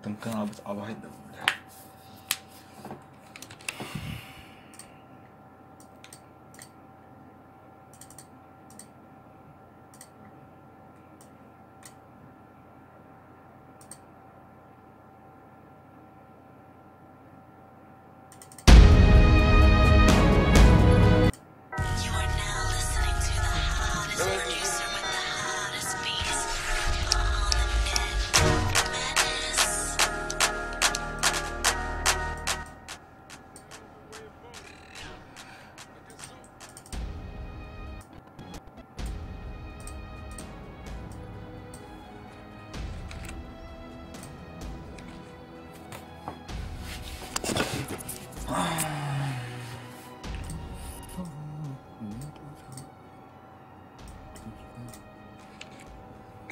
Тыҥкын абаһайда бля.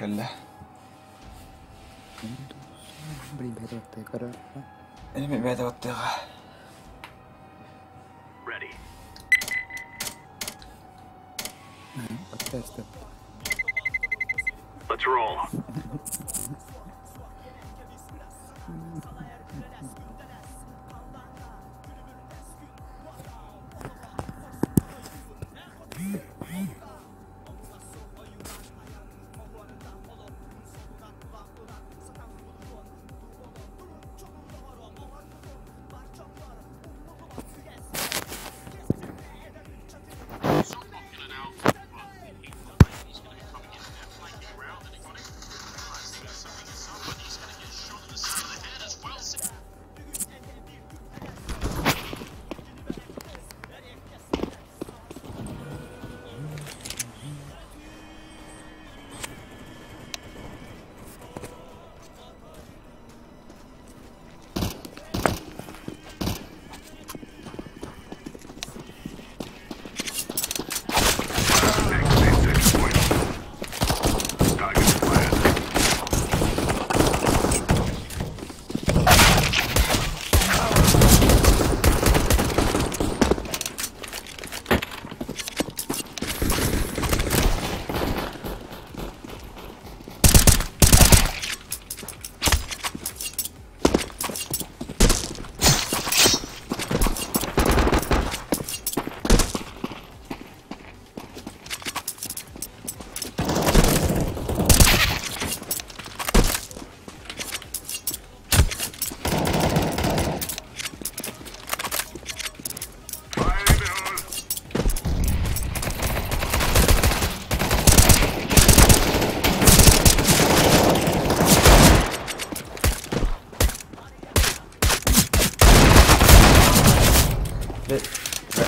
Кэллэ. Блин, бэйэтэ баттыа көрөр. Эми бэйэтэ баттыаҕа. Баттыа Let's roll.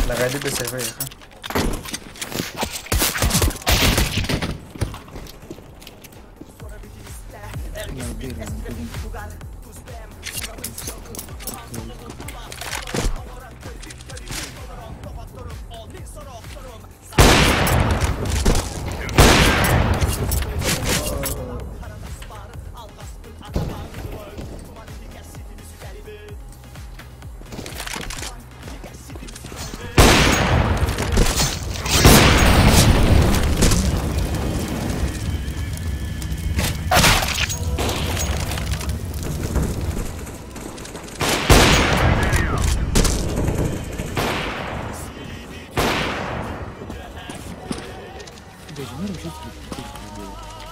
La de server acá.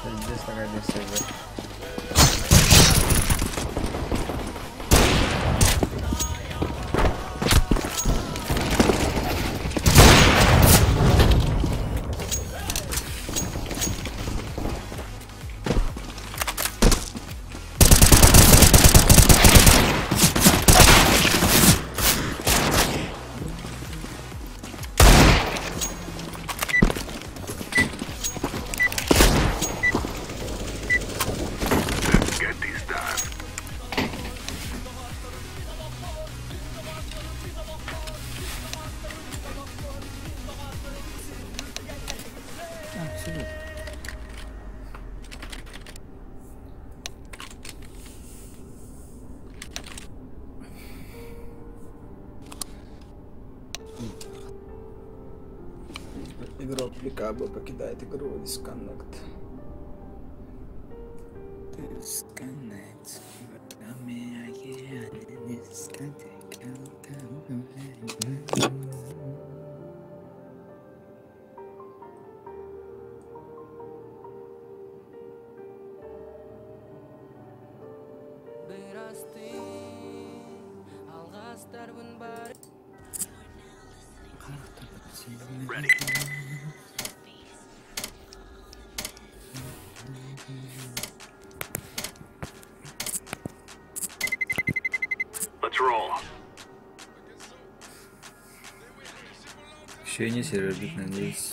Пиздец, такая сервер. Игрок Пикабо покидает игру Disconnect. Disconnect. Ксения сервербит, надеюсь.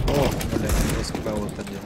О, бля, я скибал вот один.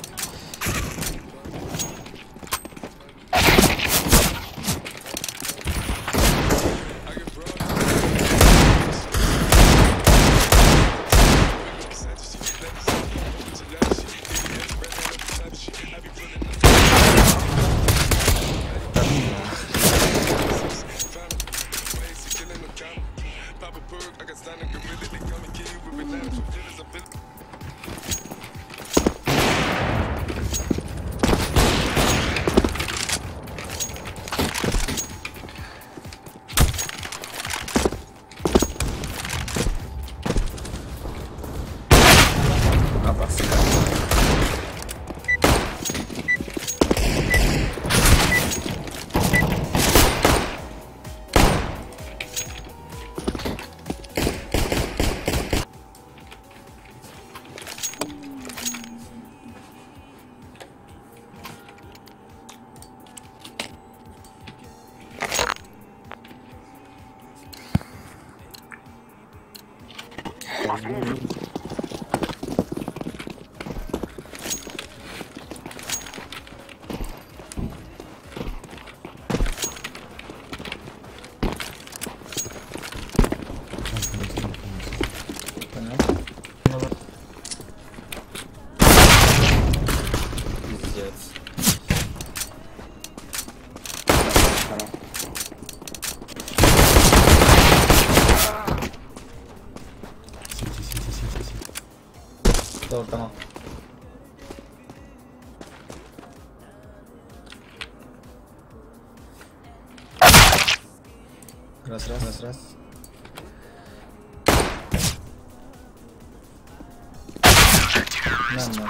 Пиздец. Tamam. Раз, раз, раз, раз. На, на.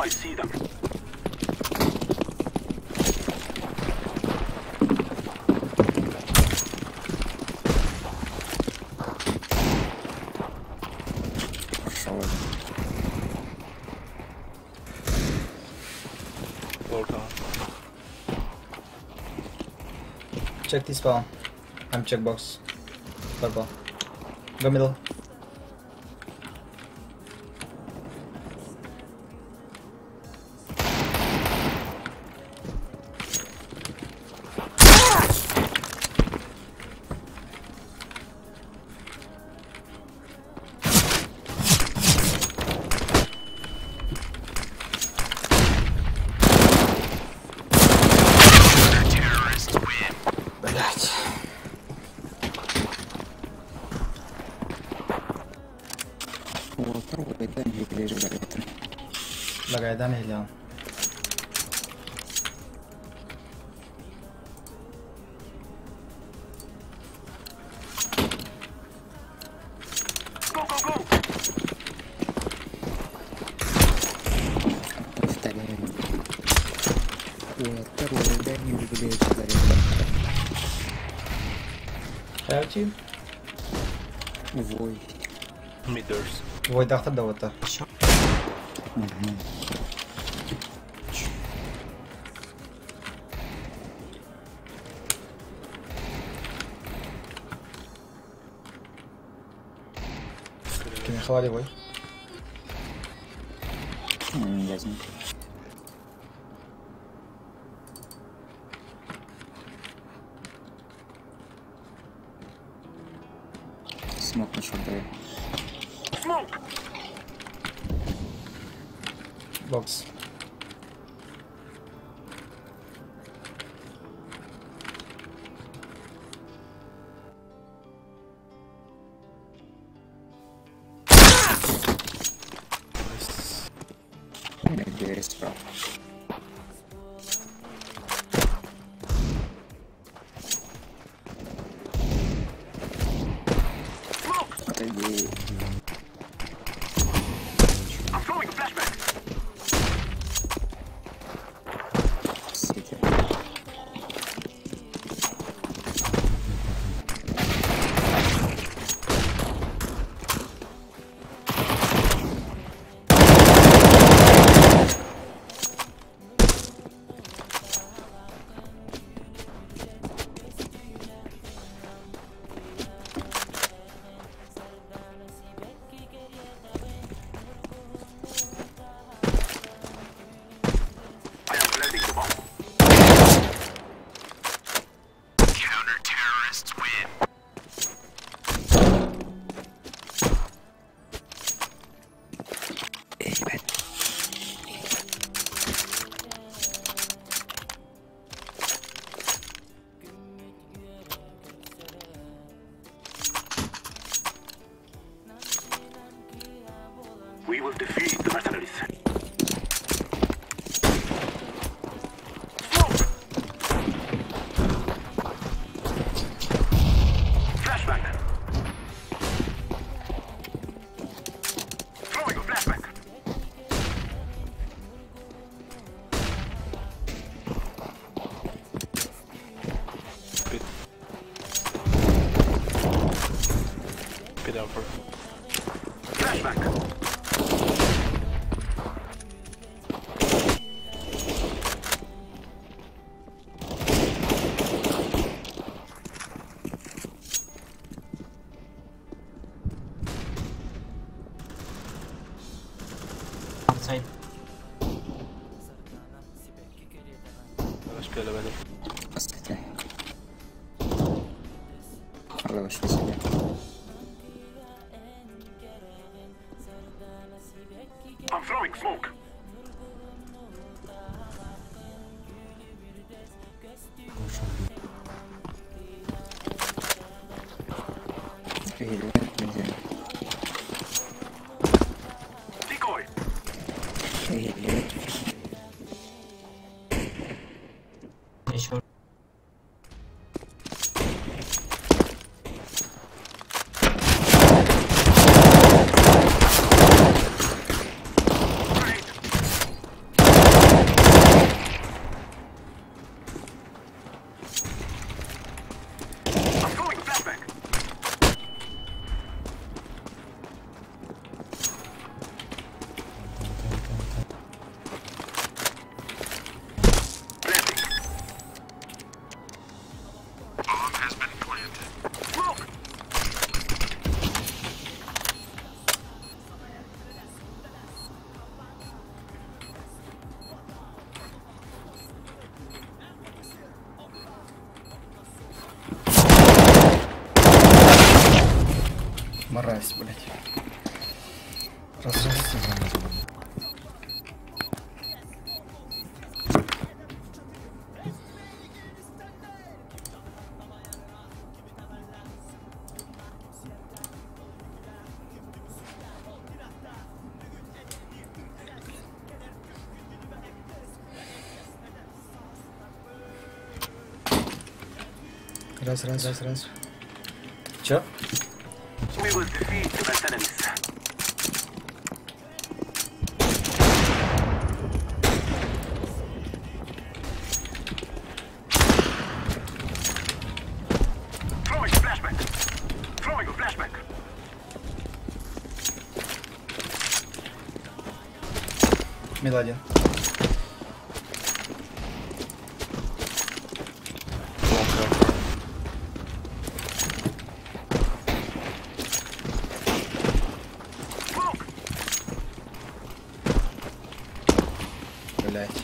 I see them. Check this spawn. I'm checkbox. Purple. Go middle. Уолаттар уолайдаан иһиэкилэри барыбытын. Лагайдаан иһилэҕин. Повторяю. Уолаттар уолайдаан иһиэкилэри барыбытын. Хайачы? Вой. Miders. Войдахтар да уоттар. Мгм. Кими хвали вой. Возьми. Смок нашел, да. Бокс. Nice. Двери справа. Отойди. Сити. Эй, ребят. We will defeat the mercenaries. Smoke! Flashbang! Throwing a flashbang! Pit. Pit upper. Flashbang! Outside. Успели в Кстати. Хорошо себе. I'm throwing smoke! Или где? Decoy! Или Еще. Grenade! I'm throwing a flashbang! Planting. Bomb has been planted. Smoke! Мразь, блядь. Раз, раз. Раз, раз, раз, раз. Чё? We will defeat the mercenaries. Throwing a flashbang. Throwing a flashbang. Мид один. Long ramp. Smoke. Блять.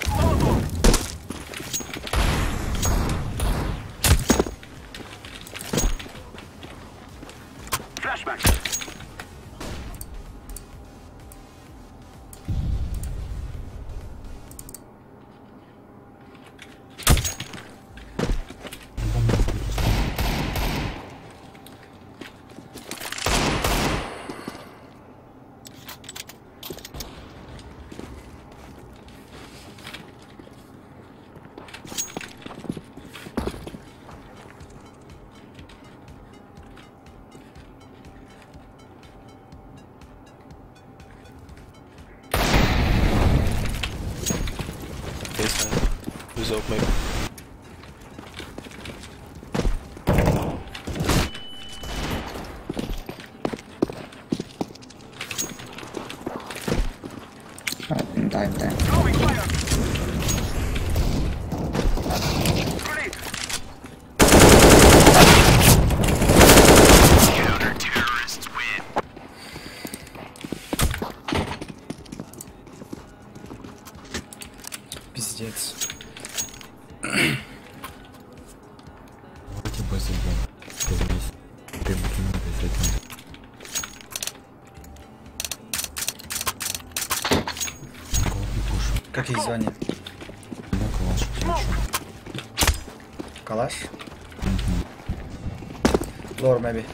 Molotov. Flashbang. Baseline. Who's up maybe? Time, time. Throwing fire. Grenade. Пиздец. Давайте Б зайдем. Договорись. Ты букинул зайдем. Кого пуш? Как их звание? Да, калаш. Хорошо. Калаш? Lower maybe.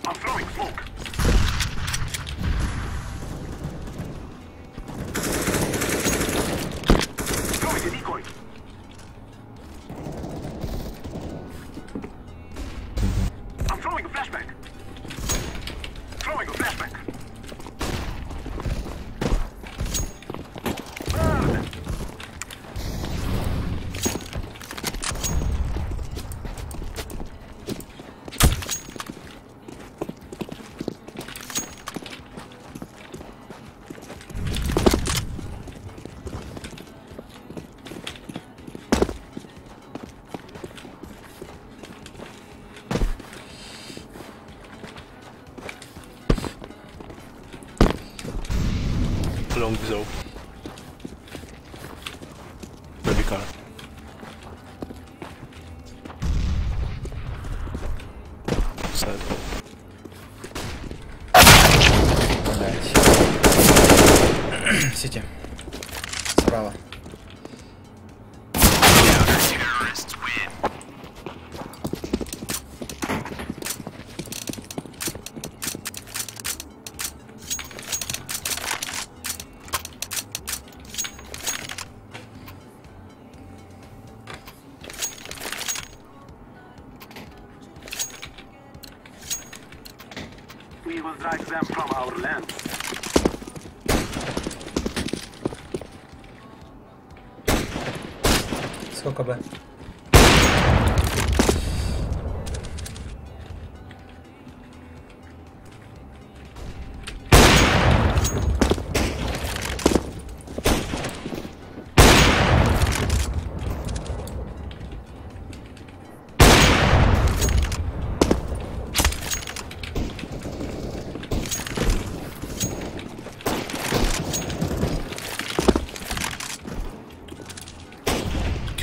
I'm throwing smoke. Throwing a decoy. I'm throwing a flashbang. Throwing a flashbang. Burn! Long is open. Maybe car. Side. Блять. Сити. Справа. We will drive them from our land. Сколько Б?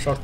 Шорт.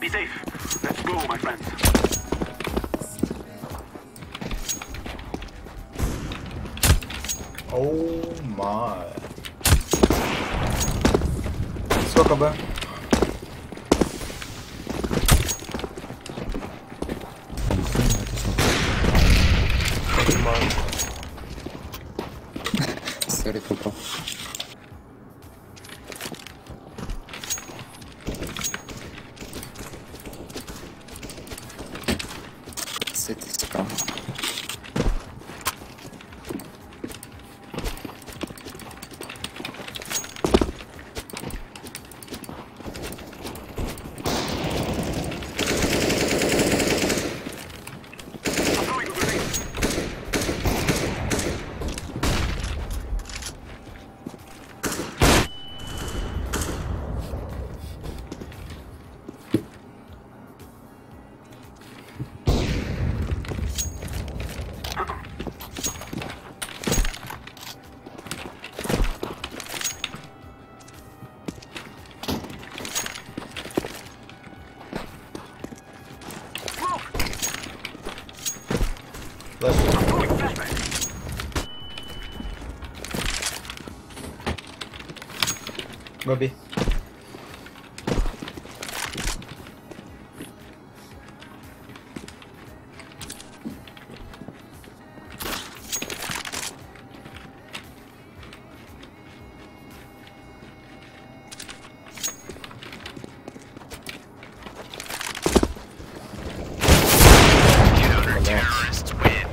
Be safe. Let's go, my friends. Oh my. Сколько Б? Sorry, попал. Сити справа. I'm throwing a grenade. Smoke! Left. I'm throwing flashbang. Go B. Terrorists win.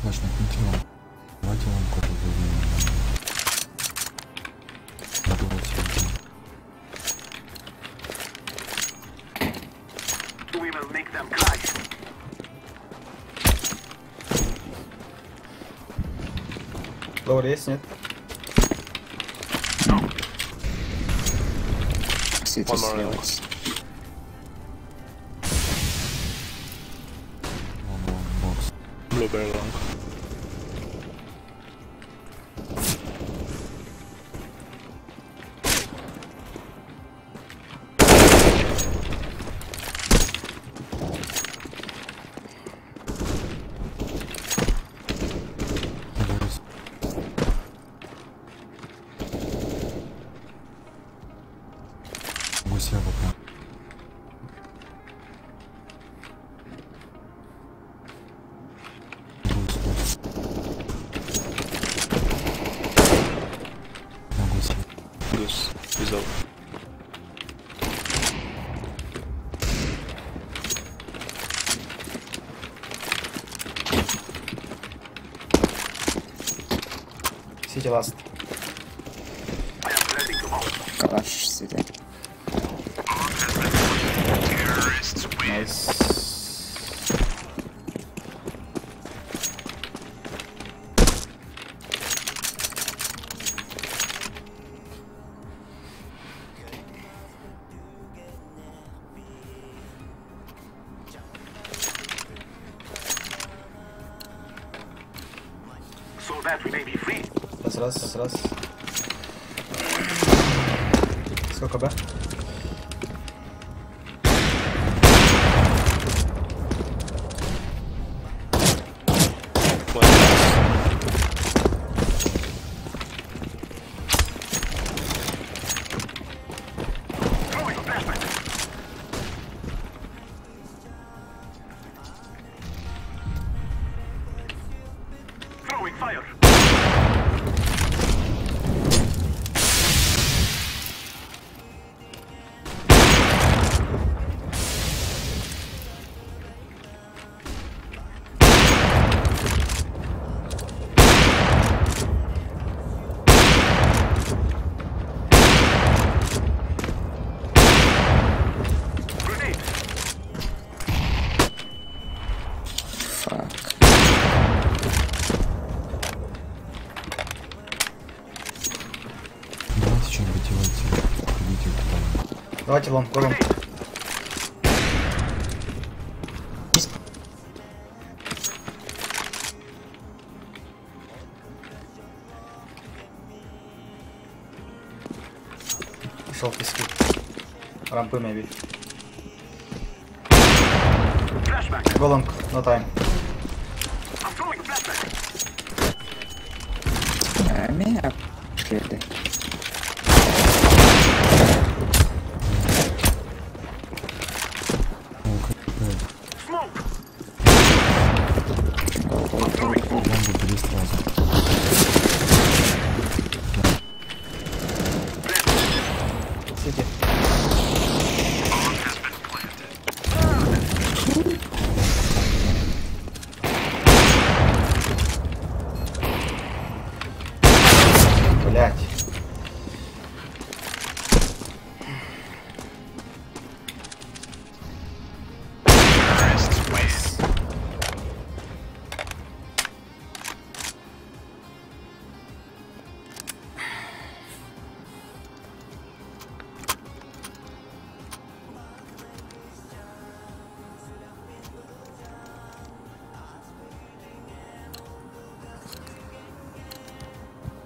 Флеш, накиньте лонг. Давайте лонг уже возьмем. Надо We will make them cry. Lower есть, нет? Сити One more слева. Long, long, box. Blueberry long. Борис. Гуся в окно. Гусь, гусь. На гусе. Goose. He's out. City last. I am planting the bomb. Калаш Сити. Terrorists win. Nice. So that we may be free. Раз, раз, раз. Сколько Б? One last. Throwing a flashbang. Throwing fire. Grenade. Fuck. Давайте что-нибудь делайте. Идите туда. Давайте long, go long. Есть. Ушел в пески. Рампы maybe. Go long, no time. Эмиэ киирдэ. Go, go, go, go. Бомбу бери сразу. Сити. Блять.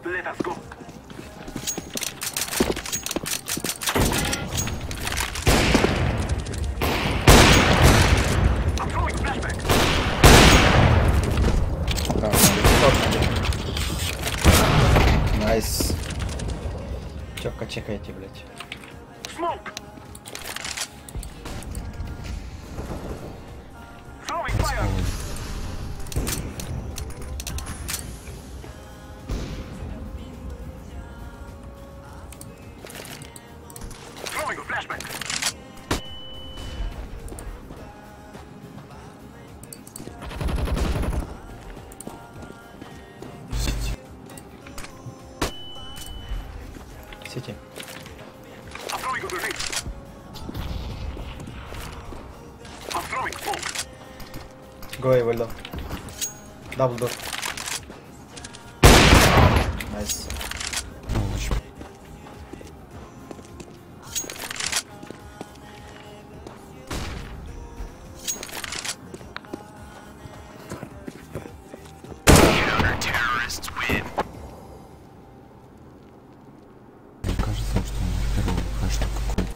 Let us go. I'm throwing flashbang. Да, Nice. Четко чекайте, блять. Smoke. Throwing fire. Throwing a flashbang. Сити. Сити. I'm throwing a grenade. I'm throwing smoke. Go away, window. Double door. Nice. Сволочь. Мне кажется, что у него первый хэштег какой-то.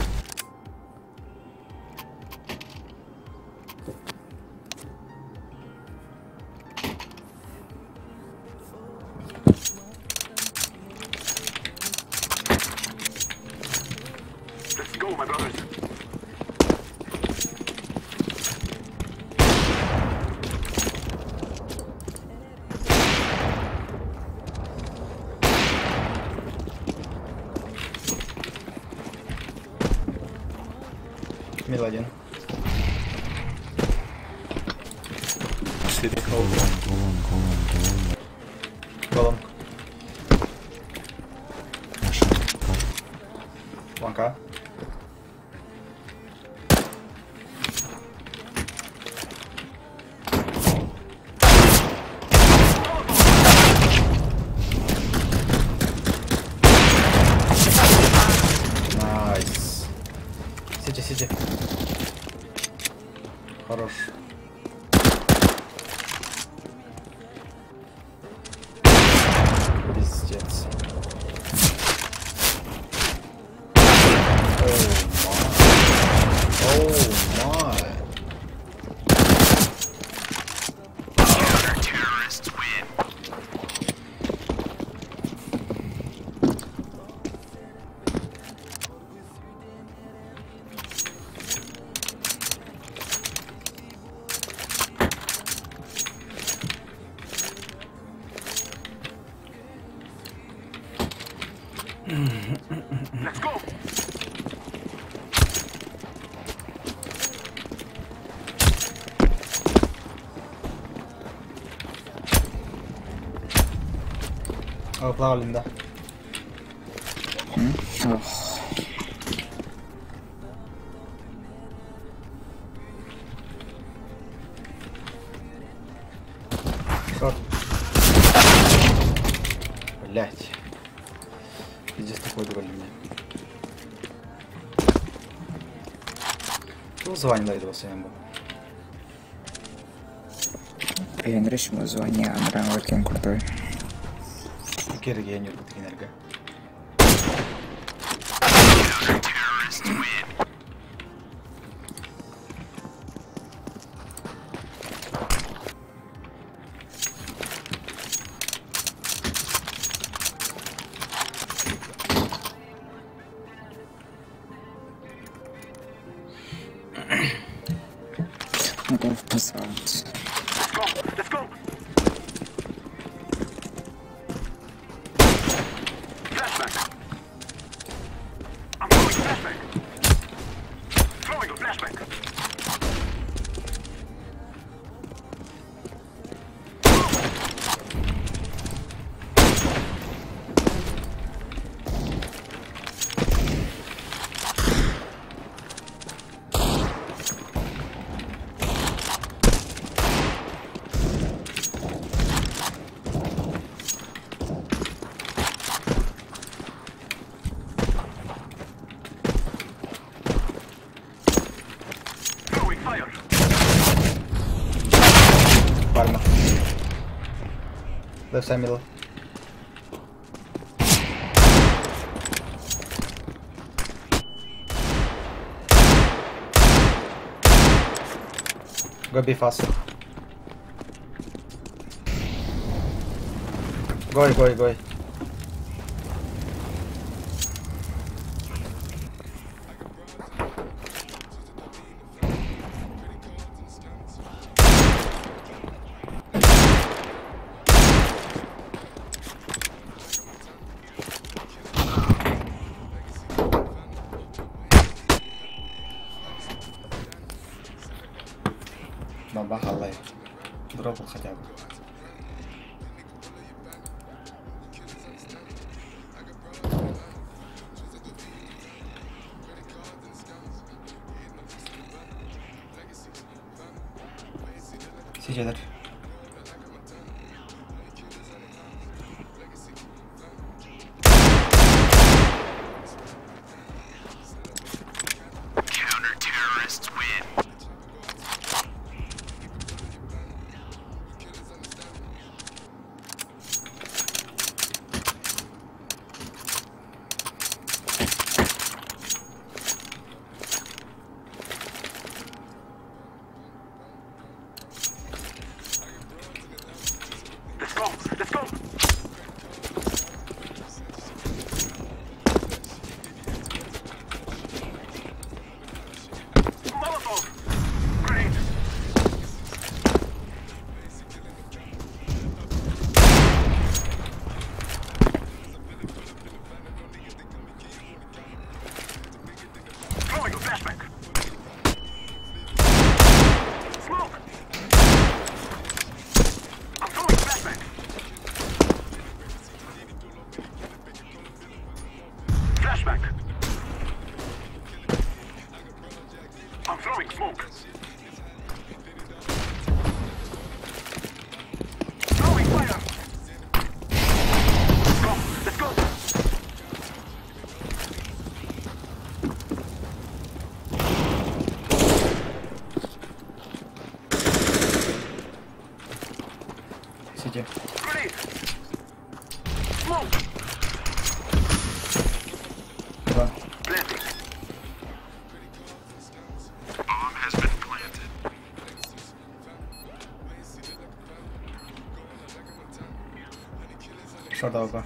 Let's go, my brothers. Мидл один. City. Go long, go long, go long, go long. Go long. Машина, как? 1К. Nice. Сити, сити. Хорош. Пиздец. Oh my. Oh my. Let's go. О, плавали, да. Ох. Short. Блять. Пиздец такой дура мне. Звание до этого бу. Генрich звание Андрей крутой. Киргенер, Киргенерга. Sounds. Let's go. Let's go. Flashbang. I'm throwing flashbang. Throwing a flashbang. Throwing fire. Palma. Left side middle. Go be fast. Go, go, go. Бабахалай. Дропал хотя бы. Сидят. Let's go. Let's go. Molotov. Grenade. Throwing a flashbang. Smoke. I'm throwing flashbang. Flashbang. I'm throwing smoke. Throwing fire. Let's go. Let's go. Сиди. Grenade. Smoke. Два. Planting. Bomb has been planted. Short AWP.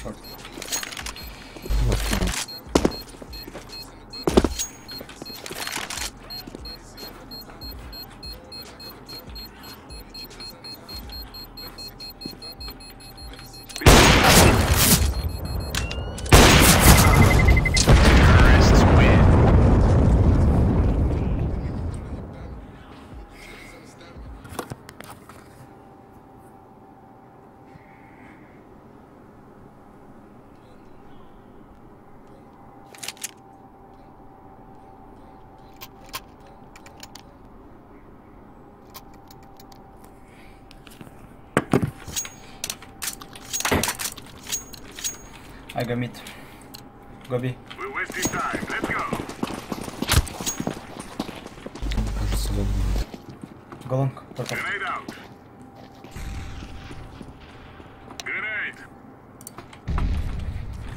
Short. Terrorists win. I go mid. Go B. We're wasting time. Let's go. Он, кажется, long будет. Go long. Purple. Grenade out. Grenade.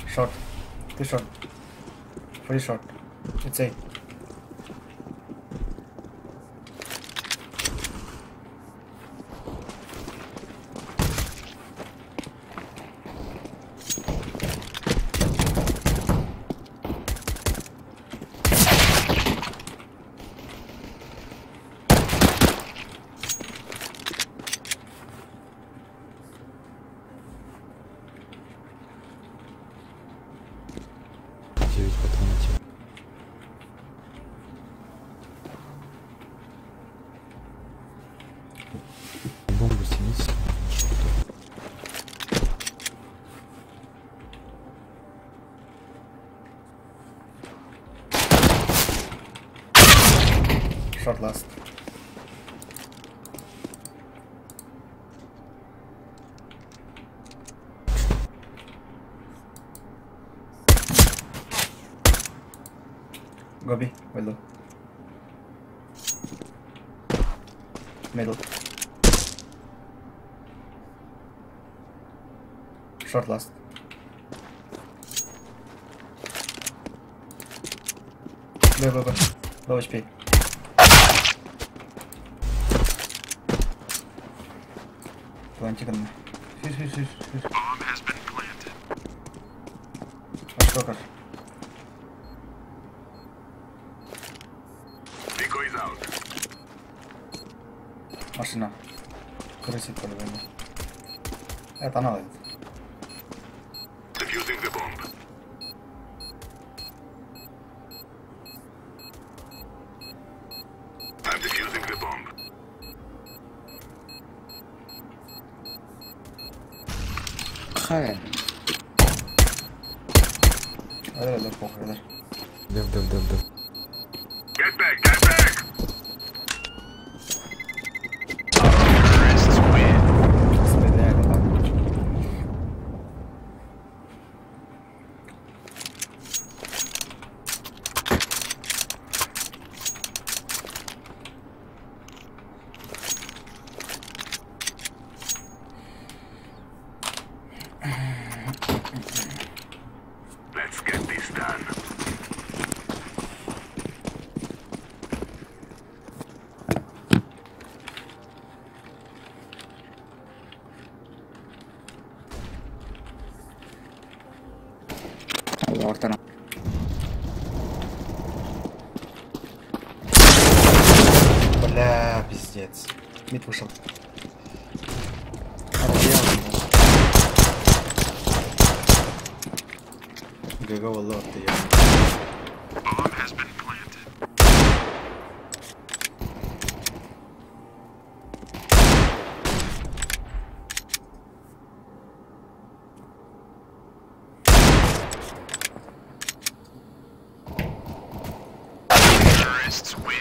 Short. Two short. Three short. It's A. Бомбу снимите. Что-то. Short last. Go B, window. Middle. Short last. B, B, B. Low HP. Плантик на. Сюз, сюз, сюз, сюз. Bomb has been planted. Очко көр. Decoy is out. Машина. Крысит по-любому. Это она. Defusing the bomb. I'm defusing the bomb. Хай. Өлөр, өлөр, похуй, өлөр. Дев, дев, дев, дев. Get back, get back! Terrorists win. Спидняк, да. Let's get this done. Ортана. Бля, пиздец. Мид вышел. ГГ, лорд, ты Bomb has been planted. Terrorists win.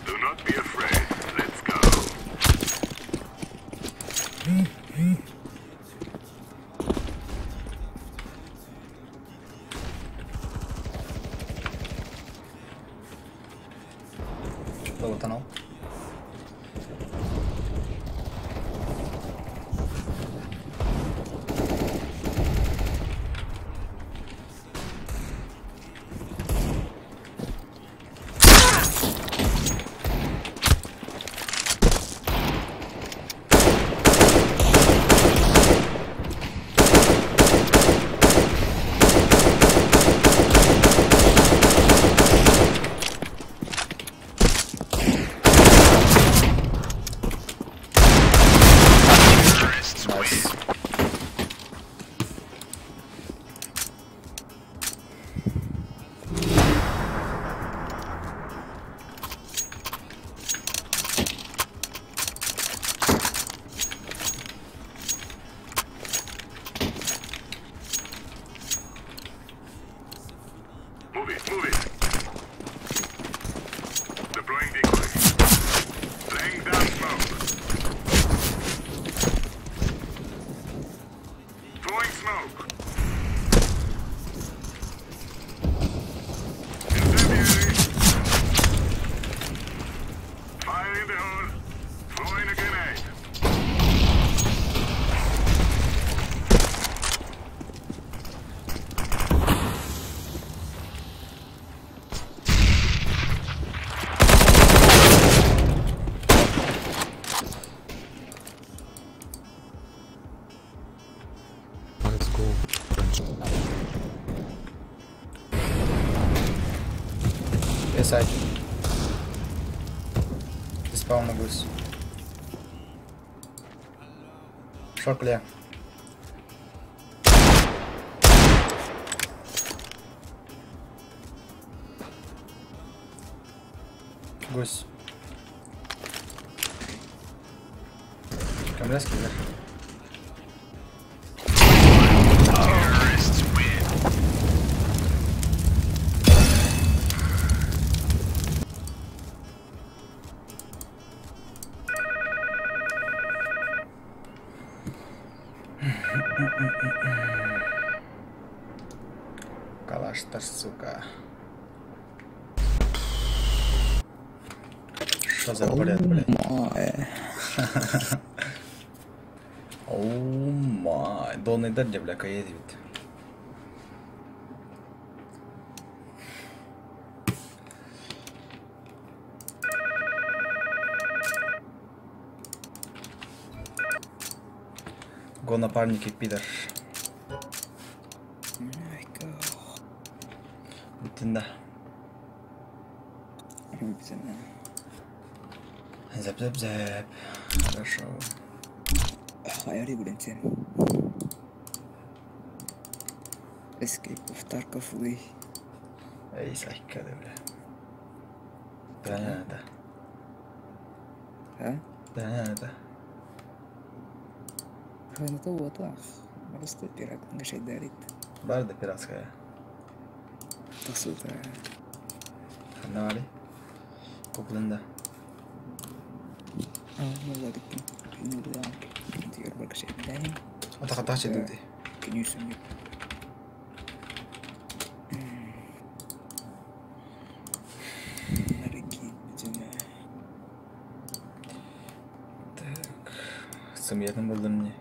Do not be afraid. Let's go. Lower tunnel. side. Spawn на гусь. Short clear. Гусь. Камляски, да? Terrorists win. Калаш-то, сука. Что за бред, блядь? Oh my. Донный дерде, бля, каедет. Го напарники, пидор. Бүтүн да. Зап зап зап. Хорошо. Хайари билентен. Escape of Tarkov Lee. Эй, сахикады, бля. Да, да. А? Да, да. Ханата уотах. Просто пират ngашайдарит. Бар да пиратская. Тасута. Ханавали. Куклында. А, ну ладно. Ну да. Дигәр бар кеше. Атака дуди. Кенюсүн. Нарики бүтүнө. Так. Сымыятын булдым мне.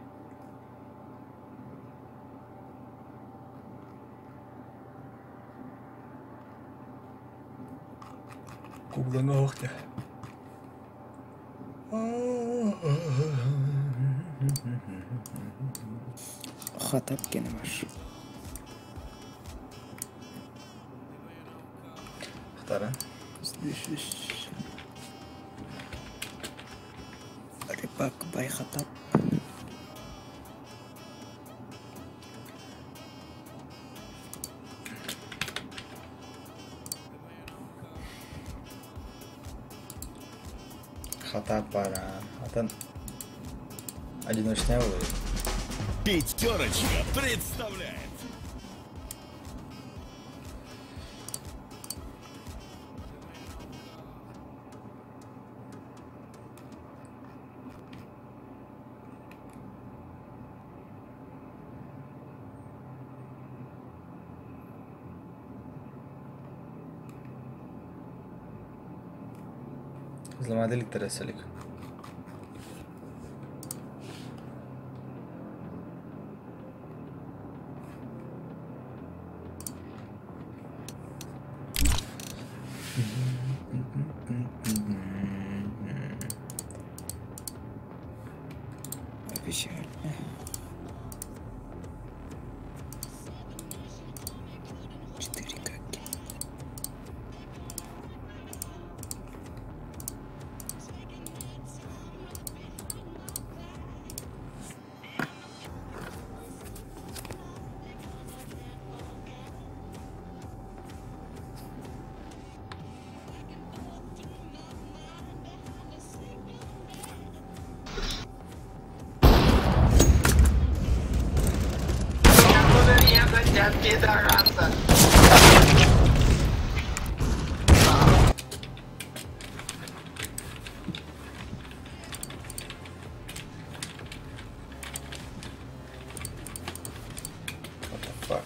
Куклаңа охта. Хатап кене бар. Хтара. Рыбак бай хатап. Хата пара. Атын одиночная вроде. Пятерочка представляет. Взломали электроселик. Печально. Четыре каки. What the fuck?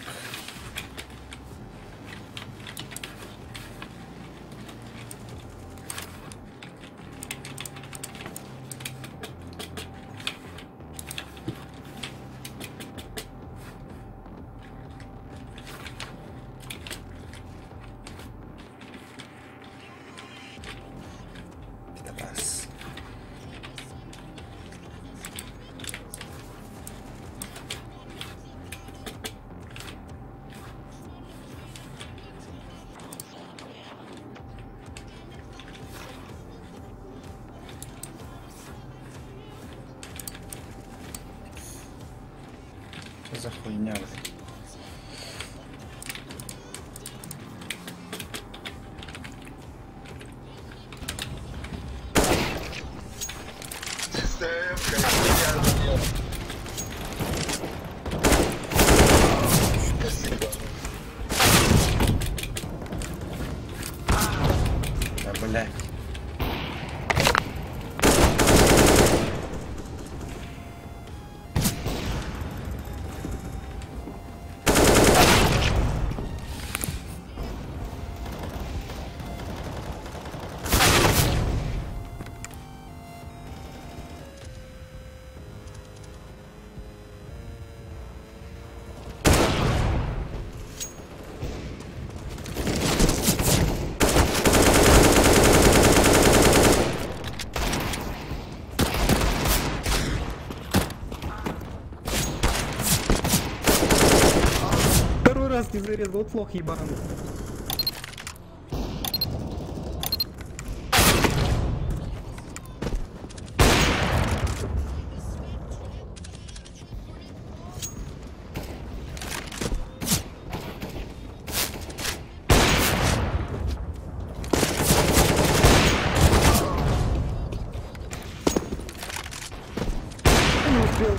Что за хуйня, блядь? Да, блядь. Второй раз не зарезал, вот лох ебаный. Не успел.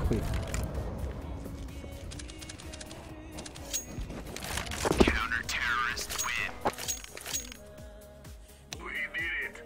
Похуй. Counter-terrorists win. We did it.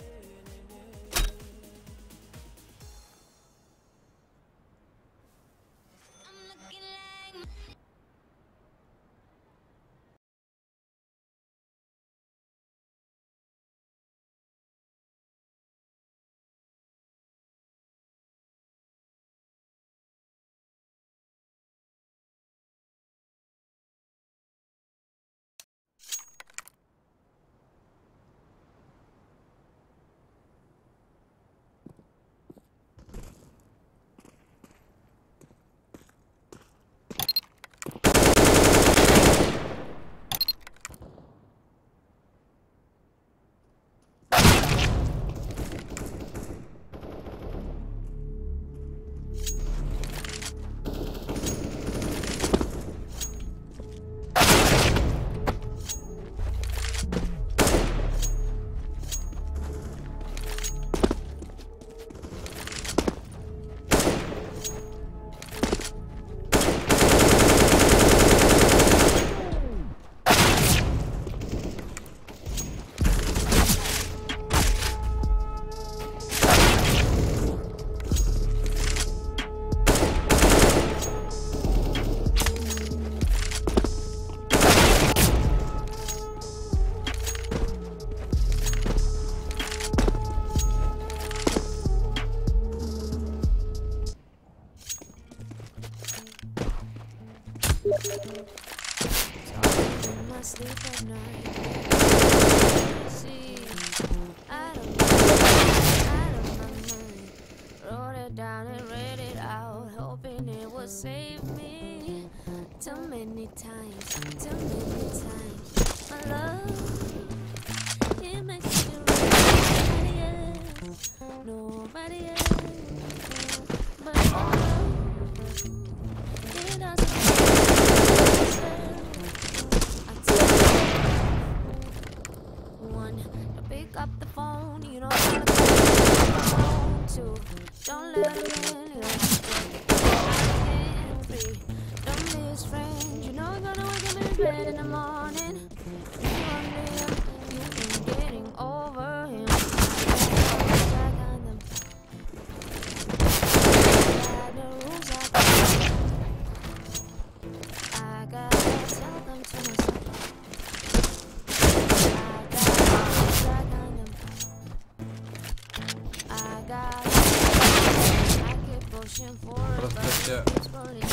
In my sleep at night. See, out of my, out of my mind. Wrote it down and read it out, hoping it would save me. Too many times, too many times. My love, it makes me nobody else, nobody else. But love, it doesn't. I tell you. One, don't pick up the phone. You don't wanna call the phone. Two, don't let him in. You don't have to. Three, don't be his friend. You know you're gonna wake up in bed in the morning. You only him. You ain't getting over him. I got them. Got the rules. I got them. I gotta tell them to myself. I got them. I got I keep pushing forward, but it keeps pulling.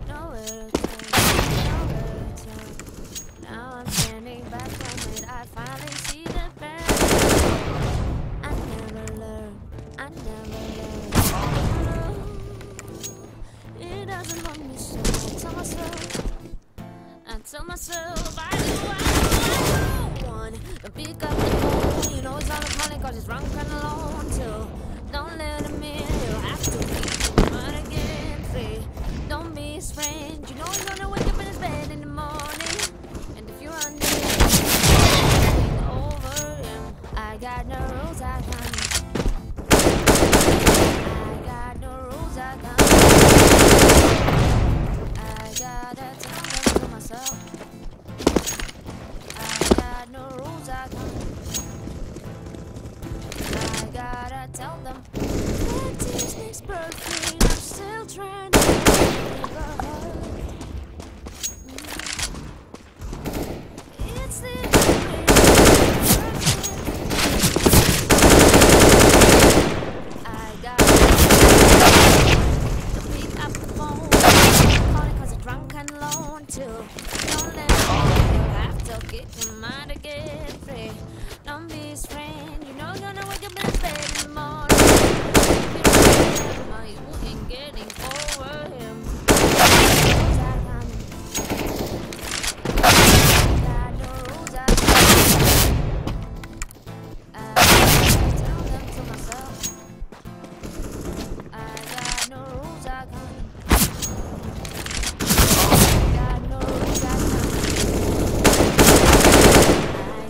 Nowhere to turn, nowhere to turn. Now I'm standing back from it. I finally see the path. I never learn. I never learn. It doesn't want me, so I tell myself. I tell myself I do, I do, I do. One, don't pick up the phone. You know it's all a calling 'cause he's drunk and alone. Two, don't let him in. He'll have to be but again. Three, don't be his friend. You know he's gonna wake up in his bed in the morning. And if you're under him, over him. I got no rules, I can. I got no rules, I can. I gotta tell them to myself. I got no rules, I can. I gotta tell them. Practice makes perfect. I'm still trying to figure out. It's the I got to pick up the phone. Call it 'cause you're drunk and alone too. Don't let me you have to get your mind to get free. Don't be his friend. You know you're gonna wake up in bed in the morning. If you don't remember, you ain't getting over him. Rules I got. Got no rules I got. I gotta tell them to myself. I got no rules, I got. Got no rules, I got. I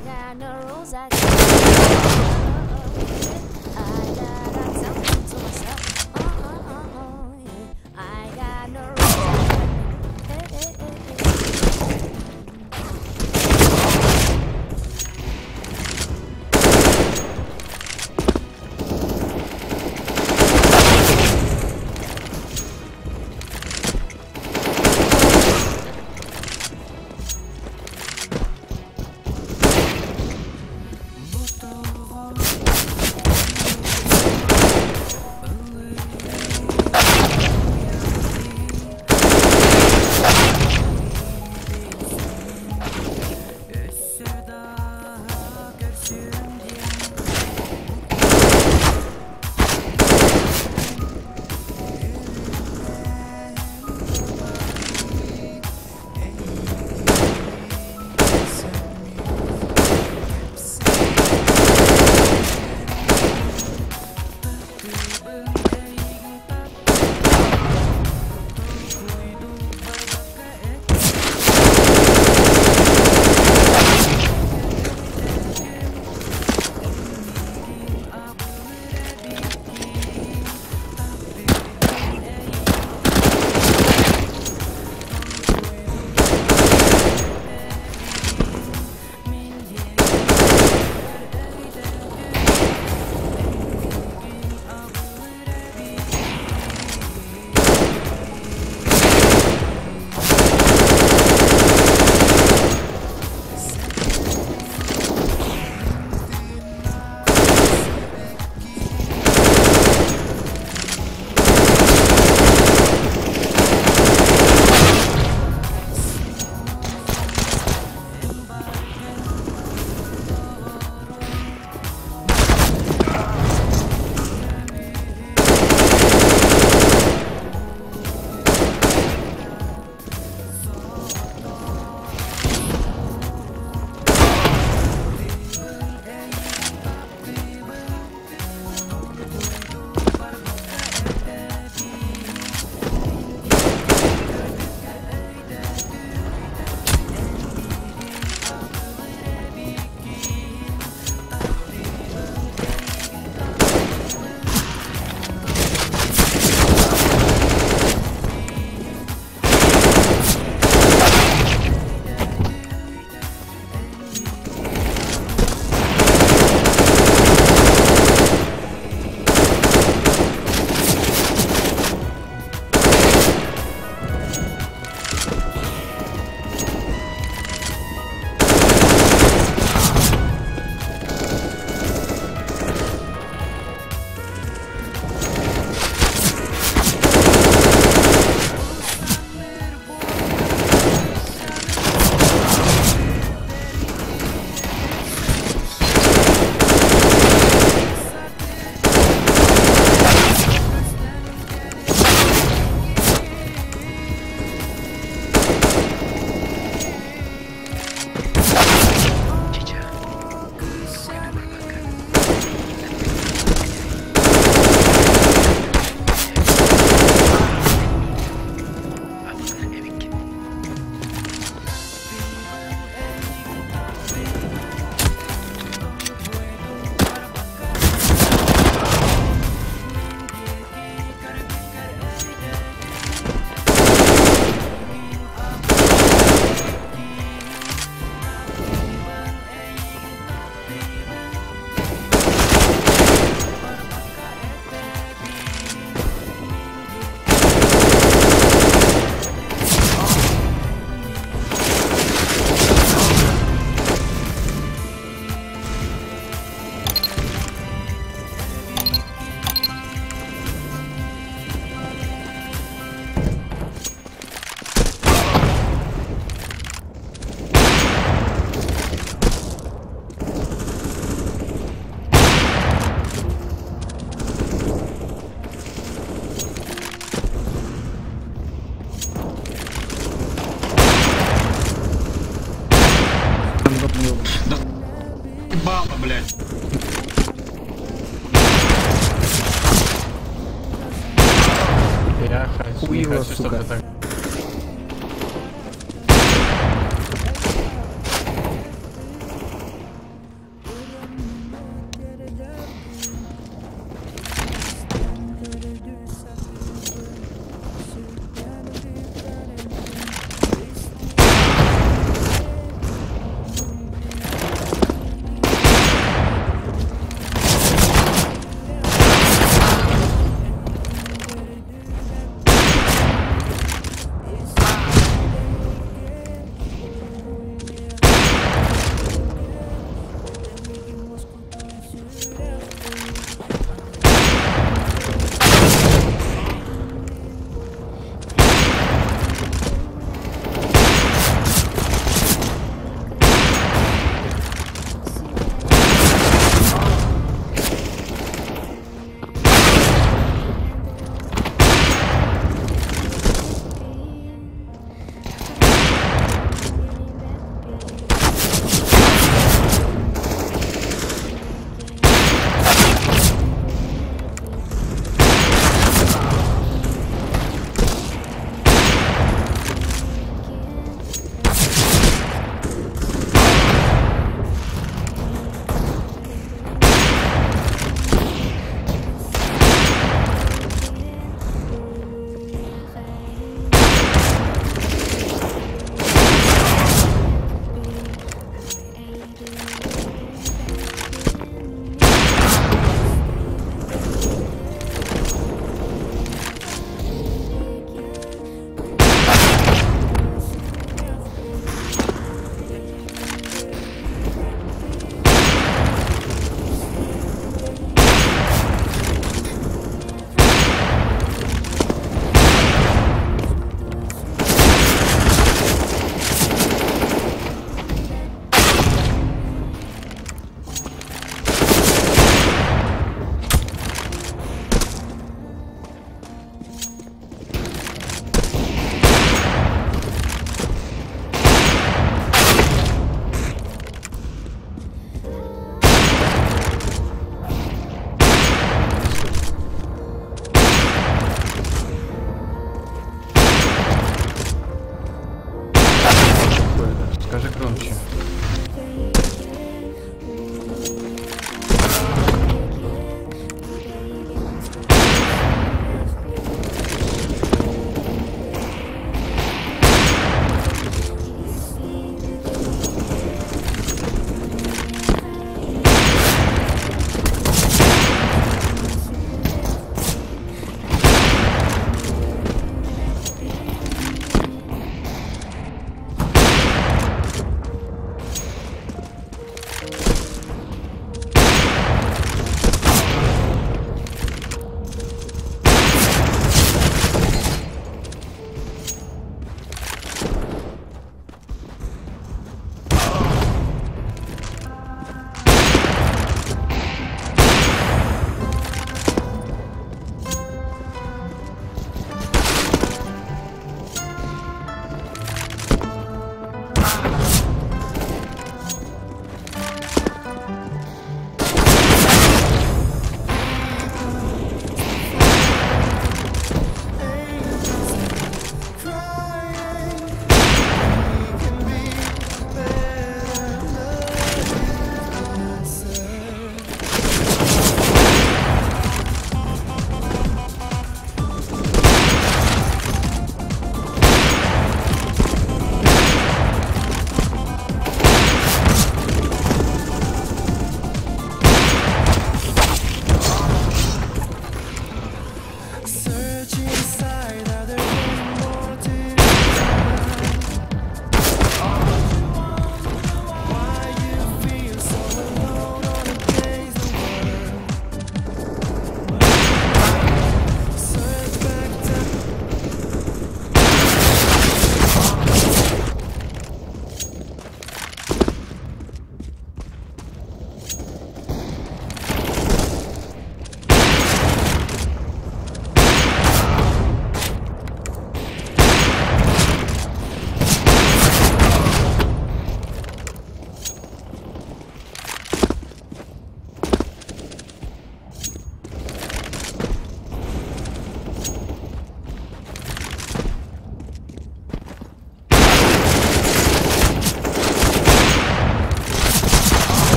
блядь. Я хочу, не Хуила, хочу, сука. чтобы так. Скажи громче.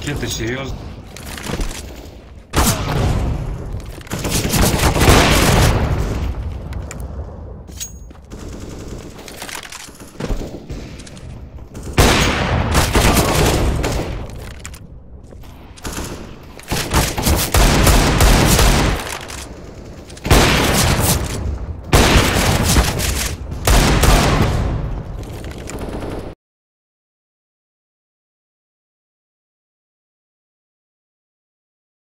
Че, ты серьезно?